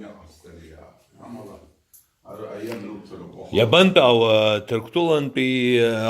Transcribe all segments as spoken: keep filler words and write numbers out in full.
Иҟасҵари, амала, ара аиа ануҭароуп. Иабантәаауа, Ҭырқәтәылантәи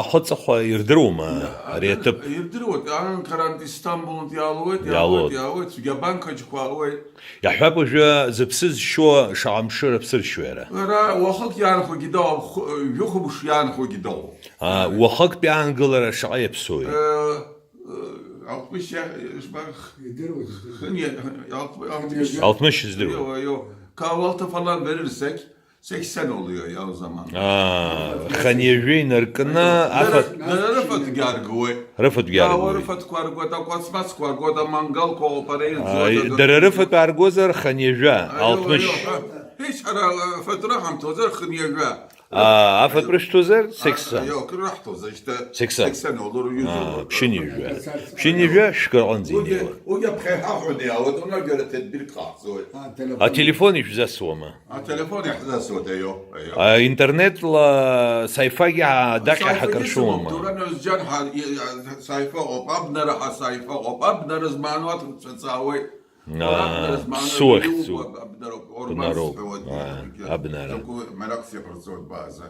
ахы-ҵыхәа ирдыруама ари аҭыԥ? Ирдыруеит, анкарантә Истамбулынтә иаалуеит, Иаалоит. Иаалуеит, иаалуеит, цәгьа банкаҿқәа аауеит. Иаҳҳәап, уажәы зыԥсы зшьо шаҟа мшы рыԥсы ршьо иара? Ара уахык иаанхогьы дауп, хә-, жәохәымш иаанхогьы дауп. А, уахыктәи аангылара шаҟа иаԥсоуи? Э, э, алтмышь иа-, ишбах-, Идыруеит, идыруеит. Хын иа-, алт-, алтмышь. Алтмышь здыруеит. Ио, ио. Кавалта фалан верирсек, сексен oluyor ya o zaman. Аа, хынҩажәа инаркны, афатә. Дара, дара рыфатәгьы аргуеит. Рыфатәгьы Иаауа аргуеит. Рыфатәқәа аргоит, акәацмацқәа аргоит, амангалқәа ыҟоуп, ара Аа, ирӡуеит, дара рыфатә аргозар, хынҩажәа, Аио, алтмышь. Аио, ҳәа. Ҳеч ҳара, афатә раҳамҭозар, хынҩажәа. Аа, афатә рышәҭозар, сексен. Аио, акыр раҳҭозар, шьҭа Сексен. Сексен олур, Аа, ҩыза олур. Ԥшьынҩажәа. Ԥшьынҩажәа шәкы рҟынӡа Уигьы, инеиуа. Уигьы аԥхьа иҳаҳәон, иаауеит, уи ажәа ҭедбирк ҟаҳҵоит. А, телефон. Ателефон ишәзасуама? Ателефон иаҳзасуеит, аио, аио. А, интернетла саифагьы даҟьа Саифагьы ҳакыр шумоуп, шумоума? Дуран Озџьан ҳа-, и-, а, саифа ыҟоуп, абнара ҳа саифа ыҟоуп, абнара змаану аҭырқәцәа ҵаауеит. Аа, Абнара змаану ԥсуа иубо ахьӡуп. Аб-, абнароуп, Орбан Бнароуп. сҳәауеит, Аа, иаргьы. Абнара. Закәу мрак сиҟарҵоит бааза.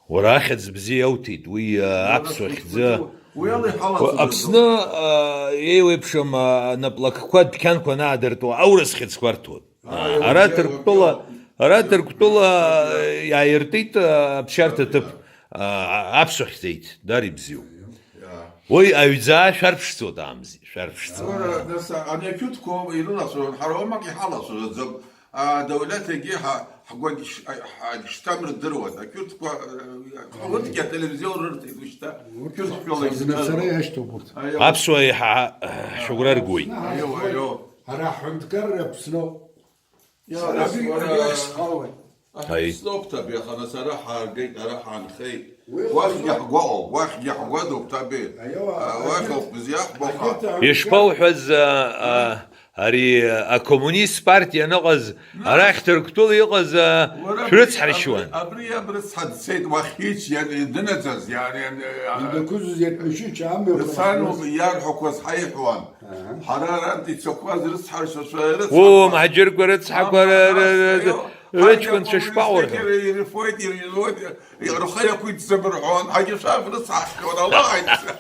Уара ахьӡ бзиа иауҭеит, уи, а, Уара аԥсуа хьӡы. Уи ала иҳалацәажәо. Аԥсны, а, еиуеиԥшым, а, наплакқәа, дәқьанқәа анаадыртуа, аурыс хьыӡқәа рҭоит. Ааи, Ара уи Ҭырқәтәыла, уи ара Ҭырқәтәыла, а, иааиртит, а, аԥсшьарҭа ҭыԥ, а, аԥсуа хьӡеит, дар ибзиоуп. Иа. Уи аҩӡаа шәарԥшӡоит, аамзи, шәарԥшӡоит. Ара, нас, ани ақьурҭқәа ирылацәажәон, ҳара уамак иҳалацәажәаӡом. А, Даулеҭ егьи ҳа-, ҳгәагь ш-, а, ҳагьшьҭам рдыруан. Ақьурҭқәа, а, урҭгьы ателевизион рырҭеит ушьҭа. Урҭ Қьурҭ шәала рзынацара иаашьҭоуп урҭ. Аио. Аԥсуаа еиҳа, а, шәыгәра ргоит. Аио, аио. Ҳара ҳҳәынҭқарра Аԥсноуп. Иа, Сара нас абри уара, абри ахь схалоит. Аҳ, Аи. Слоуп, ҭабиа, аха нас ара ҳааргеит, ара ҳаанхеит. Уи Уахьгьы хазна. Ҳгәаҟоуп, уахьгьы ҳгәадоуп, ҭабиа. Аио, А, уахь ауп бзиа ҳбо, аха. Ишԥауҳәаз, а, а, ари, а, акоммунист партиа аныҟаз, Нас. Арахь Ҭырқәтәыла иҟаз, а, Уара абри, шәрыцҳаршьуан. Абри, абри абрыцҳа дцеит, уахь ициан, дынаӡаз, ианиан, а, Индықәыцыз иатәмышьыча амҩақәа Дцан рхиаз. Иарҳәақәаз ҳаиҳәуан. Аҳа. Ҳара арантә ицақәаз рыцҳаршьацәа ирыцҳақәа. Уу, мҳаџьырқәа рыцҳақәа Амра ры-, ры-, нас, ры-, ио, рыҷкәынцәа ҳаҷкәын шԥаурҳәо? Ирфоит, ирҩуеит, рхы иақәиҭӡам рҳәон, ҳагьашәа шәрыцҳахьон, аллаҳ ица.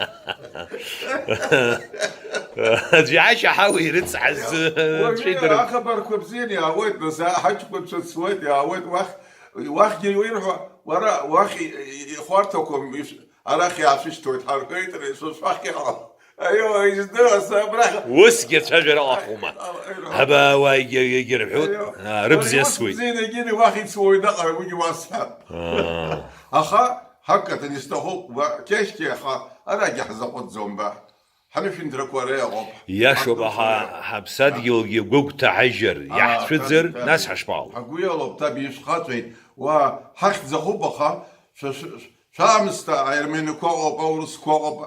Аӡә иашьа ҳауа ирыцҳаз, Уажәы цәеидара. Ахабарқәа бзианы иаауеит, нас, ҳаҷкәынцәа цуеит, иаауеит, уахь, уахьгьы ирҳәо, уара, уахь и-, и-, ихәарҭақәа иш-, Арахь иаашәышьҭуеит, ҳарҳәеит, ара ишышәахьа. Аио, издыруа сабраха. Усгьы ацәажәара ыҟахума? Аио. Абаауаа егьи-, егьирҳәоит, Аио. Аа, рыбз Аио, иасуеит. Зегьы егьи уахь ицуеит, аҟара уигьы уасҳәап. Аа. Аха, ҳақаҭан исҭахуп, уа, кьышьқьи аха, арагьы ҳзаҟәыҵӡом ба. Ҳанышәынҭрақәа ара иҟоуп. Иашоуп, аха Ҳақәҵара. Ҳаԥсадгьылгьы гәыгәҭа ҳажьыр, Аа, иаҳцәыӡыр, ҳәа, ҳәа. Нас ҳашԥаҟалои? Агәы иалоуп, ҭаб ишәхаҵәеит, уа, ҳахьӡахуп, аха, шәа-, шәа-, Шәаамсҭа аерменқәа ыҟоуп, аурысқәа ыҟоуп,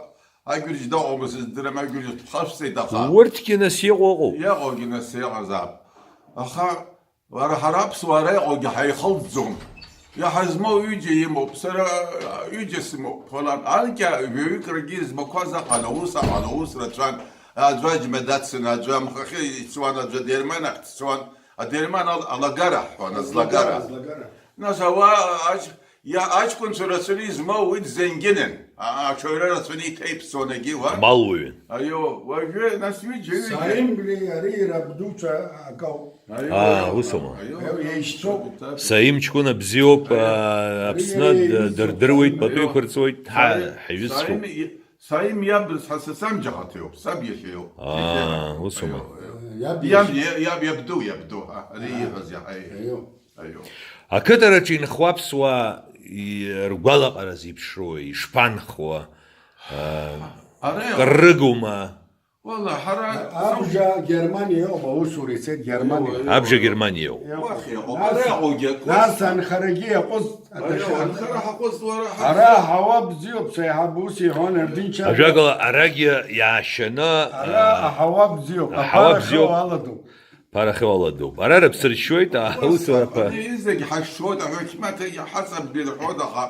агәырџь дыҟоума сыздырам, агәырџь дхашәҵеит, аха. Урҭгьы нас иҟоу ыҟоуп. Иҟоугьы нас иҟазаап. Аха Уара, ҳара аԥсуаа ара иҟоугьы ҳаихылҵӡом. Иаҳа змоу ҩыџьа имоуп, сара ҩыџьа сымоуп, фалан. Анкьа жәаҩык рагьы измақәаз аҟан, аус аҟан, аус рацәан. Аӡәы аџьма дацын, аӡәы амхахьы ицуан, аӡәы адерман ахь дцуан. Адерман ал-, алагара ҳҳәон, аӡлагара. Аӡлагара, аӡлагара. Нас ауаа аҷ-, иа-, аҷкәынцәа рацәаны измоу уи дзенгьынын. А-, аҽаҩра рацәаны иҭеиԥсон егьи, уа? Амалуаҩын. Аио, уажәы, нас ҩыџьа, ҩыџьа. Саимбли ари рабдуцәа акауп. Аио, аа, аио, ус аума? Аио, еишьцәоуп. Саим ҷкәына бзиоуп, аа, Аԥсны д-, дырдыруеит, пату иқәырҵоит, ҳа, Саим, ҳаҩызцәоуп. Саим и-, Саим иаб, са, са, саб џьаҳаҭиоуп, саб иахьа иоуп. Аа, ус аума? Аио, аио. Иаб иаб, иашьа. Иаб, иабду, иабду, ҳа, ари ииҳәаз иаҳа, аио. Аио. Аио. Ақыҭараҿы инхо аԥсуаа и-, ргәалаҟара зеиԥшроуи, ишԥанхуа? Аа, ара иҟоуп. Кыр рыгума? Уалла, ҳара Абжа Германиа иҟоуп, аусура ицеит Германиа. Иҟоуп, иҟоуп. Абжа Германиа иҟоуп. Иҟоуп. Уахь иҟоуп. Нас, ара иҟоугьы акәыц. Нас анхарагьы иаҟәыҵ, аио, аҭашьа-, анхара ҳаҟәыҵ, уара, ҳа-, ара аҳауа бзиоуп, сеиҳаб ус иҳәон Ардынча. Ажәакала, арагьы иаашьаны, ара аа, аҳауа бзиоуп, аҳауа аԥара бзиоуп. Хьоу аладоуп. Ԥара хьоу аладоуп. Ара рыԥсы ршьоит, аа, ус усурақәа. Ани изегь ҳашшоит, аҳәақьмаҭ егьа ҳаҵабгьы рҳәоит, аха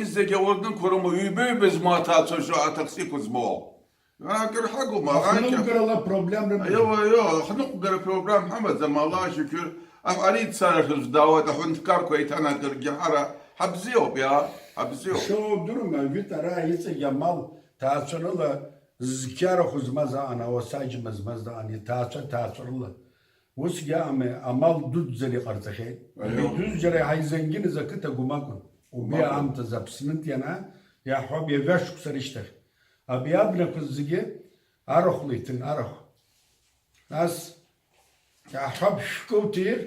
изегь ауардынқәа рымоу, ҩба-ҩба змоу аҭаацәа шо аҭаксиқәа змоу. Акыр ҳагума, аранкьа. Ахныҟәгарала проблем рымам. Аио, аио, ахныҟәгара проблем ҳамаӡам, Аллаҳ шьықәыр. Аҳ-, ари дцарахьаз даауеит, аҳәынҭқарқәа еиҭанакыргьы ҳара ҳабзиоуп, иа, ҳабзиоуп. Шоудырума, жәит ара иҵегь амал ҭаацәарыла зқьи арахә змаз аан, ауасаџьма змаз аан, иҭаацәа ҭаацәарыла. Усгьы аами, амал дуӡӡара иҟарҵахьеит. Аио. Абри дуӡӡара иаҳа изангьыныз ақыҭа Гәым акәын. Убри Гәым акәын. Аамҭазы Аԥснынтә ианаа, иаҳҳәап, ҩажәа шықәса рышьҭахь. Абри абнақәа зегьы арахәла иҭын, арахә. Нас, иаҳҳәап, шәкы уҭир,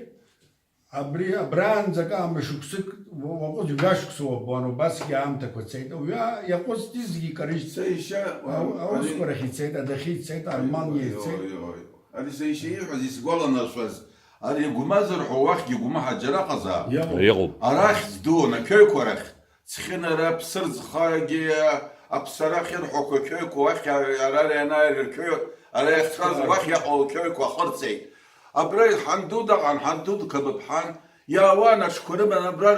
абри, абраанӡа акы аамышықәсык, уа-, уаҟәыҵ, ҩажәа шықәса уабон, убасгьы аамҭақәа цеит. Уи иаҟәыҵт изегьы икарыжьт. Са ишьа, Ау-, ари аусқәа рахь ицеит, адәахьы ицеит, Арманиа ицеит. Ари са ишьа ииҳәаз исгәаланаршәаз, ари Гәымазар ҳәа уахьгьы Гәымаҳа џьара ыҟазаап. Иҟоуп. Иҟоуп. Арахь зду, Нақьоиқәа рахь, Цхинара, Ԥсырӡхагьы, Аԥсара ахьырҳәақәа Қьоиқәа уахь ара ианааир Қьои-, ара иахьцаз уахь иаҟоу Қьоиқәа ахырҵеит. Абра ҳанду даҟан, ҳанду дқабыԥҳан, иаауан аҽқәа рыман абра,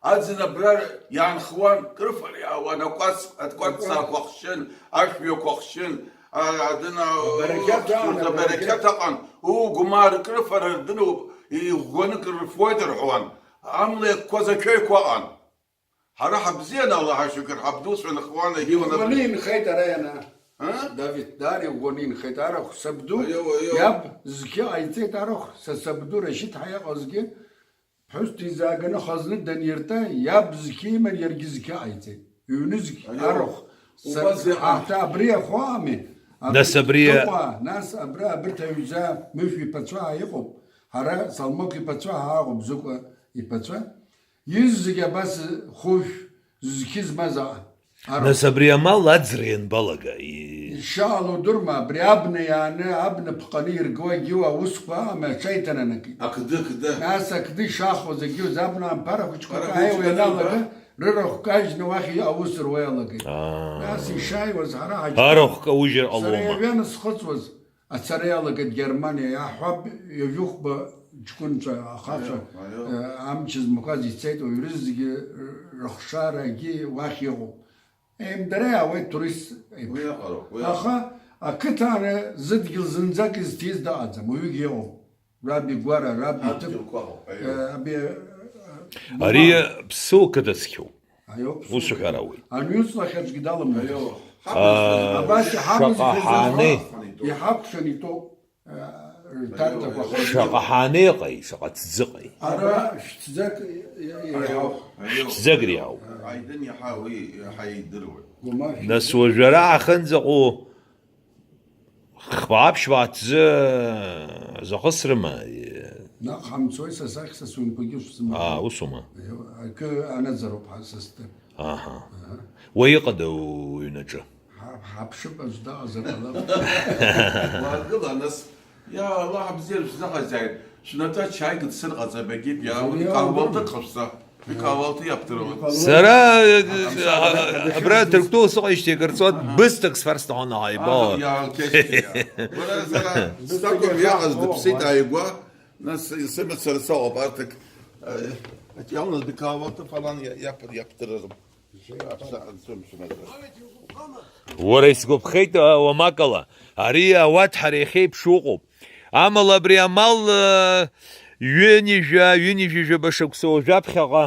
аӡын абра иаанхуан, крыфара иаауан, акәац, акәаццаақәа хшьын, ашәҩақәа хшьын, а-, адына, Абарақьаҭ аан, абарақьаҭ. Абарақьаҭ аҟан, уу, Гәымаа ркрыфара рдыруп, иӷәӷәаны крырфуеит рҳәуан, амла иакқәаз ақьоиқәа аҟан. Ҳара ҳабзиан, Аллаҳ ашьқәыр, ҳабдуцәа нхуан, егьи уанаб-, Иӷәӷәаны инхеит ара иана. А? Давид, даара иӷәӷәаны инхеит арахә сабду. Аио, аио. Иаб зқьы ҟаиҵеит арахә, са сабду Рашьыҭ ҳәа иҟазгьы, ԥҳәыс дизааганы хазны данирта, иаб зқьы иман, иаргьы зқьы ҟаиҵеит. Ҩнызқь Аио. Арахә. Убас Са-, иҟан. Аҳ-, абри ахәаами? Абри Нас абри Ҭыҟәа, нас абра абырҭ аҩӡа Мышә иԥацәа иҟоуп. Ҳара Салмақә иԥацәа ҳаҟоуп, Зыкәа иԥацәа. Иззегь абас хәышә зқьы змаз аҟан. Арахә. Нас абри амал аӡра ианбалага, и- Иншаалла, удыруама, абри абна иааны, абна ԥҟаны ирго егьиу аусқәа аами аҽеиҭананакит. Ақды, қды. Нас ақды ишахоз егьиу абна амԥара хәыҷқәак Ԥара ааиуа хәыҷқәак ианалага, аиуа. Рырахә кажьны уахь аус руа иалагеит. Аа. Нас ишааиуаз ҳара ҳаҷкәын. Арахә каужьыр Сара ҟалома? Иаҩаны схыҵуаз, ацара иалагеит Германиа, иаҳҳәап, ҩажәихәба ҷкәынцәа, ахацәа, Аио, аио. Э, амч змақәаз ицеит, уаҩ рызегьы рыхшарагьы уахь иҟоуп. Еимдара иаауеит турист еиԥш. Уи аҟароуп, уи Аха аҟароуп. Ақыҭан зыдгьыл зынӡак изҭиз дыҟаӡам, уаҩгьы иҟоуп. Раб игәара, раб иҭыԥ. Адгьылқәа ыҟоуп, аио. Э, аби, э, Ари Гәымаа. Ԥсыуа қыҭа цқьоуп. Аиоуп. Ус уҳәар ауеит. Аҩныҵҟа хьаҿгьы даламгеит. Аио. Абас иҳамаз шаҟа иҳәаз ҳаанеи. Иҳакәшан итәоуп, э, рҭарҭақәа. Аио, аио. Шаҟа ҳаанеиҟаи, шаҟа ҭӡыҟаи. Ара шәҭӡак иаҳауп. Аио, аио. Шәҭӡак иаҳауп. Аидын иаҳа уи иаҳа идыруеит. Гәымаа шәҭӡак. Нас уажәы ара ҳахынӡаҟоу Хԥа-ԥшьба аҭӡы захысрыма? Наҟ ҳамцои, са сахь, са сҩнқәагьы шәзымго. Аа, усума? Акы анаӡароуп ҳа, са стәы. Аҳа. Аҳа. Уа иҟада уҩнаҿы? Ҳа-, ҳаԥшып, аӡә даҟазар ҟалап. Уаагыла, нас, иа, Аллаҳ бзиара шәзыҟаҵааит. Шәнапы ачаик дсырҟаҵа, багьит, иа, Зыниа икаҳуалҭа удыруеи? Дҟашәҵа. Икаҳуалҭа иаԥдыруеит. Икаҳуалҭа. Сара, э, Аха, абра Ҭырқәтәыла сыҟоижьҭеи акыр ҵуан, Аҳа. Бысҭак сфар сҭахын, ааигәа. Аха, иаалқьеижьҭеи, иа. Уара, сара, Бысҭак сакәым иаҳа, иаҟаз о, дыԥсит, о. Ааигәа. Нас сымацара соуп, арҭ ак, э, ак иалнадгыло аҭыԥ алан иа-, иаԥ-, иаԥдырырым. Аԥса-, анцәа-, мшәан азы. Уара исгәаԥхеит, а, уамакала, ари ауаҭәҳара иахьеиԥшу ыҟоуп. Амала абри амал, а, ҩынҩажәа, ҩынҩажәижәаба шықәса уажәаԥхьаҟа,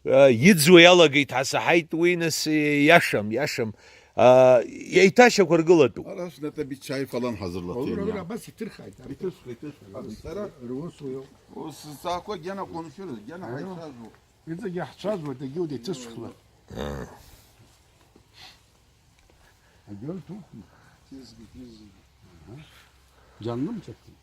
а, иӡуа иалагеит ҳәа саҳаит, уи нас, иашам, иашам, а, еиҭашьақәыргылатәуп. Ара шәнатәа бит чаи фалан ҳазырлаҭен. Ура, ура, абас иҭырхааит. Иҭысхит, иҭысхит. Сара Рус уиоуп. Ус сцақәа гьана конференц, гьана ҳаицәажәо. Иҵегьы ҳцәажәоит, егьи удиҭысхла. Агьырҭ уқәма. Џьанлымҵәахит.